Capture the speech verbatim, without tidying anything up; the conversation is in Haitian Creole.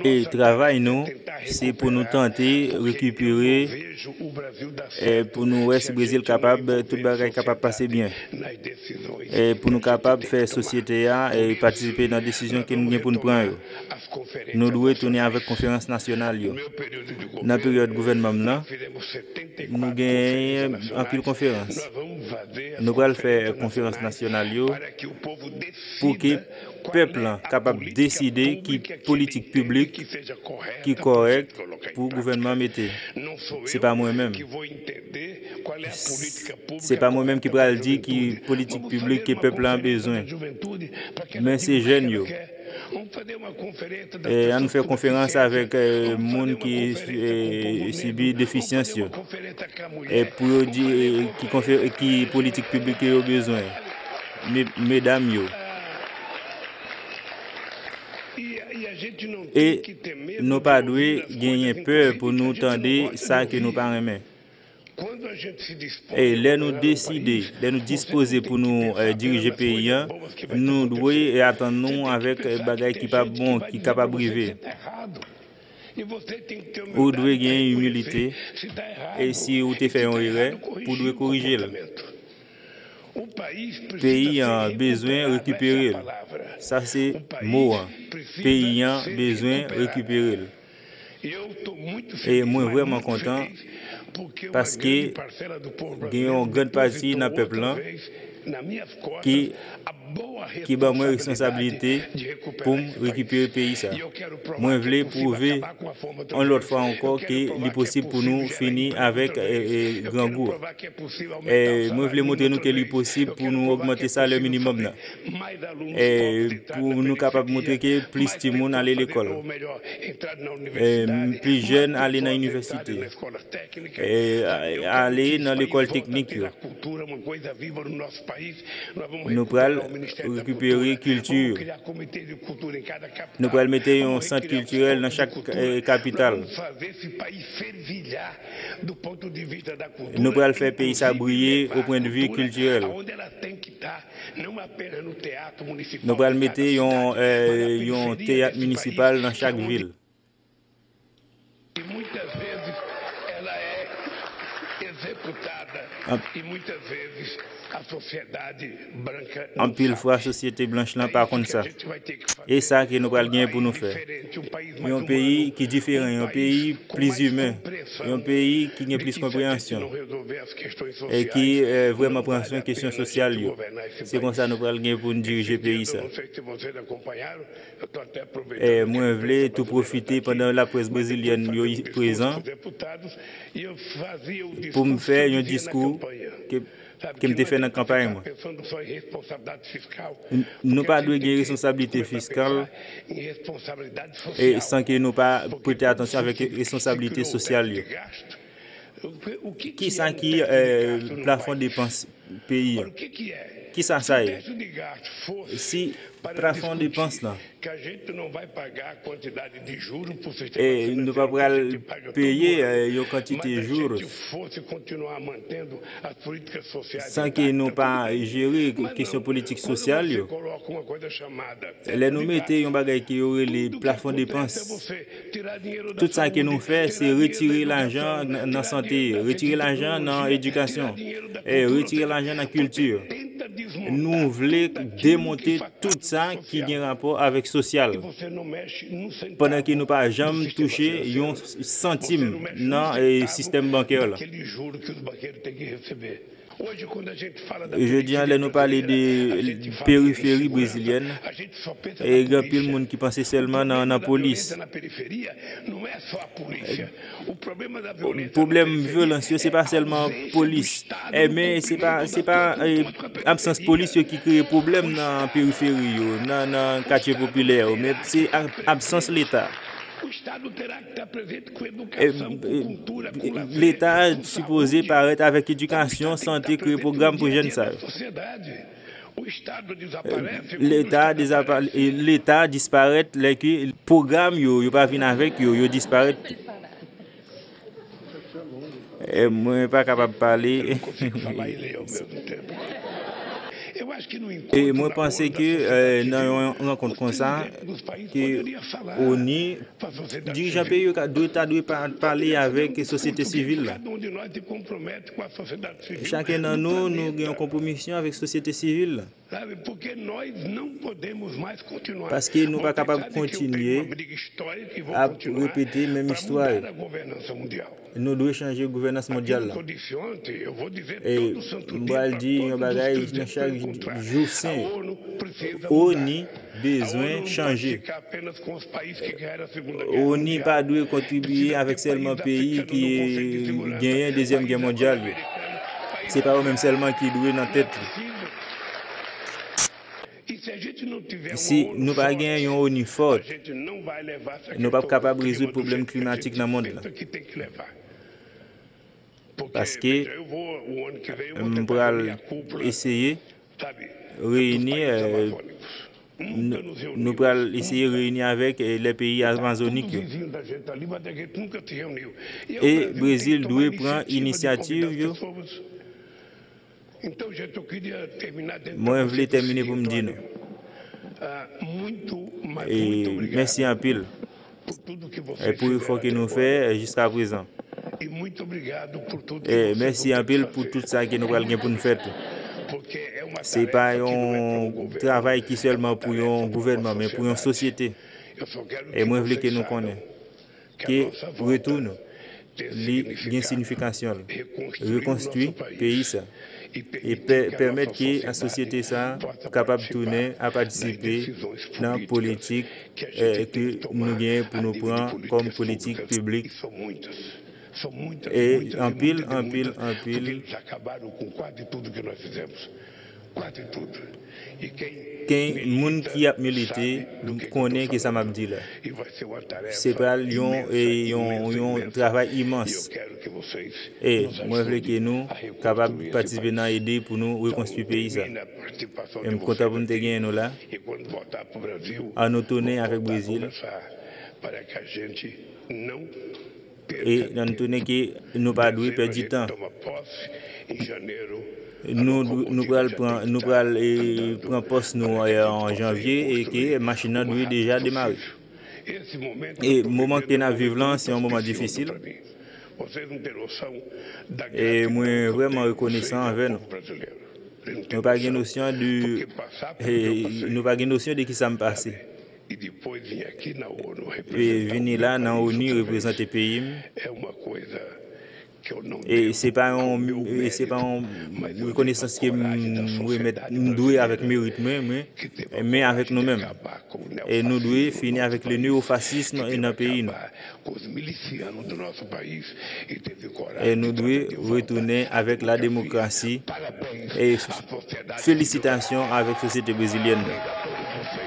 E travay nou, se pou nou tante rekipere, e pou nou wè si Brezil kapab, tout bagay kapab pase byen. E pou nou kapab fè sosyete a, e patisipe nan desizyon ke nou gen pou nou pran yo. Nou dwe tounen avèk konferans nasyonal yo. Nan peryòd gouvènman m nan, nou genyen anpil konferans. Nou pral fè konferans nasyonal yo pou ke pèp lan kapab deside ki politik piblik ki kòrèk pou gouvènman mete. Se pa mwen menm. Se pa mwen menm ki pral di ki politik piblik ke pèp lan bezwen. Men se jèn yo. E ann fè konferans avèk, e, moun ki, e, sibi defisyans yo. E pou yo di, e, ki konfe-, ki politik piblik ke yo bezwen. Me-, medam yo. E nou pa dwe genyen pè pou nou tande sa ke nou pa renmen. E lè nou deside, lè nou dispoze pou nou, e, dirije peyi a, nou dwe, e, atann nou avèk, e, bagay ki pa bon, ki kapab rive. Ou dwe gen imilite, e si ou te fè yon erè, pou dwe korije l. Peyi an bezwen rekipere l. Sa se mo an. Peyi an bezwen rekipere l. E mwen vrèman kontan paske gen yon grann pati nan pèp lan ki, ki ban mwen responsablite pou m rekipere peyi sa. Mwen vle pwouve yon lòt fwa ankò ke li posib pou nou fini avèk, e, e, grangou. E mwen vle montre nou ke li posib pou nou ogmante salè minimòm nan. E pou nou kapab montre ke plis timoun ale lekòl. E plis jèn ale nan inivèsite. E ale nan lekòl teknik yo. Nou pral rekipere kilti yo. Nou pral mete yon sant kiltirèl nan chak, e, kapital. Nou pral fè peyi sa briye o pwendvi kiltirèl. Nou pral mete yon, e, yon teyat minisipal nan chak vil. Anp-, anpil fwa, sosyete blanch lan pa konn sa. E sa ke nou pral gen pou nou fè. Yon peyi ki diferan, yon peyi plis imen, yon peyi ki gen plis konpreyansyon, e ki, e, vrèman pran swen kesyon sosyal yo. Se konsa nou pral gen pou n dirije peyi sa. E mwen vle tou pwofite pandan laprès brezilyèn yo prezan pou m fè yon diskou ke, ke m te fè nan kanpay mwen. N-, nou pa dwe gen responsablite fiskal, e san ke nou pa prete atansyon avèk responsablite sosyal yo. Kisa ki, e, plafon depans peyi a? Kisa sa ye? Si plafon depans lan, e nou pa pral peye, e, yon kantite jou san ke nou pa jere kesyon politik sosyal yo. Lè nou mete yon bagay ke yo rele plafon depans, tout sa ke nou fè, se retire lajan nan, nan sante, retire lajan nan edikasyon, e retire lajan nan kilti. Nou vle demonte tout sa ki gen rapò avèk sosyal, pandan ke nou pa janm touche yon santim nan, e, sistèm bankè la. Jodi a, lè nou pale de periferi brezilyèn, e gen anpil moun ki panse sèlman nan, nan polis. Pwoblèm vyolans yo, se pa sèlman polis. E, men se pa, se pa, e, absans polis yo ki kreye pwoblèm nan periferi yo, nan, nan katye popilè yo, men se ab-, absans Leta. E, e, Leta sipoze parèt avèk edikasyon, sante, kreye pwogram pou jèn sa yo. Leta dezapa-, e, Leta disparèt lè ke pwogram yo, yo pa vin avèk yo, yo disparèt. E mwen pa kapab pale. E mwen panse ke nan yon rankont konsa, ke oni, dirijan peyi yo dwe ta dwe pale avèk sosyete sivil la. Chaken nan nou, nou gen yon konpwomisyon avèk sosyete sivil la. Paske nou pa kapab kontinye ap repete menm istwa yo. Nou dwe chanje gouvènans mondyal la. E m pral di yon bagay nan chak jou sen. Oni bezwen chanje. Oni pa dwe kontribye avèk sèlman peyi ki genyen dezyèm gè mondyal yo. Se pa yo menm sèlman ki dwe nan tèt li. Si nou pa gen yon oni fò, nou p ap kapab rezoud pwoblèm klimatik nan mond la. Paske m pral eseye reyini, eh, nou, nou pral eseye reyini avèk, eh, lè peyi amazonik yo. E Brezil dwe pran inisyativ yo. Mwen vle tèmine pou m di nou, e mèsi anpil, e pou efò ke nou fè, e jiska prezan. E mèsi anpil pou tout sa ke nou pral gen pou n fè tou. Se pa yon travay ki sèlman pou yon gouvènman, men pou yon sosyete. E mwen vle ke nou konnen ke retou nou, li gen sinifikasyon l. Rekonstwi peyi sa. E pè-, pèmèt ke sosyete sa kapab tounen a patisipe nan politik, eh, ke nou gen pou nou pran kòm politik piblik. E anpil, anpil, anpil Ken moun ki ap milite konnen ki sa m ap di la. Se pral yon, e, yon, yon travay imans. E mwen vle ke nou kapab patisipe nan ede pou nou rekonstwi peyi sa. E m kontan pou m te genyen nou la. An nou tounen avèk Brezil. E nan nou tounen ke nou pa dwe pèdi tan. Nou, nou pral pran, nou pral, e, pran pòs nou, e, an janvye e ke machin nan dwe deja demare. E moman ke n ap viv lan, se yon moman difisil. E mwen vrèman rekonesan anvè nou. Nou pa gen nosyon de, e, nou pa gen nosyon de ki sa m pase. E vini la nan oni reprezante peyi m. E se pa yon, e se pa yon rekonesans ke m remèt, m dwe avèk merit mwen, mwen, men avèk nou menm. E nou dwe fini avèk le neofasism nan peyi nou. E nou dwe retounen avèk la demokrasi. E felisitasyon avèk sosyete brezilyèn nan.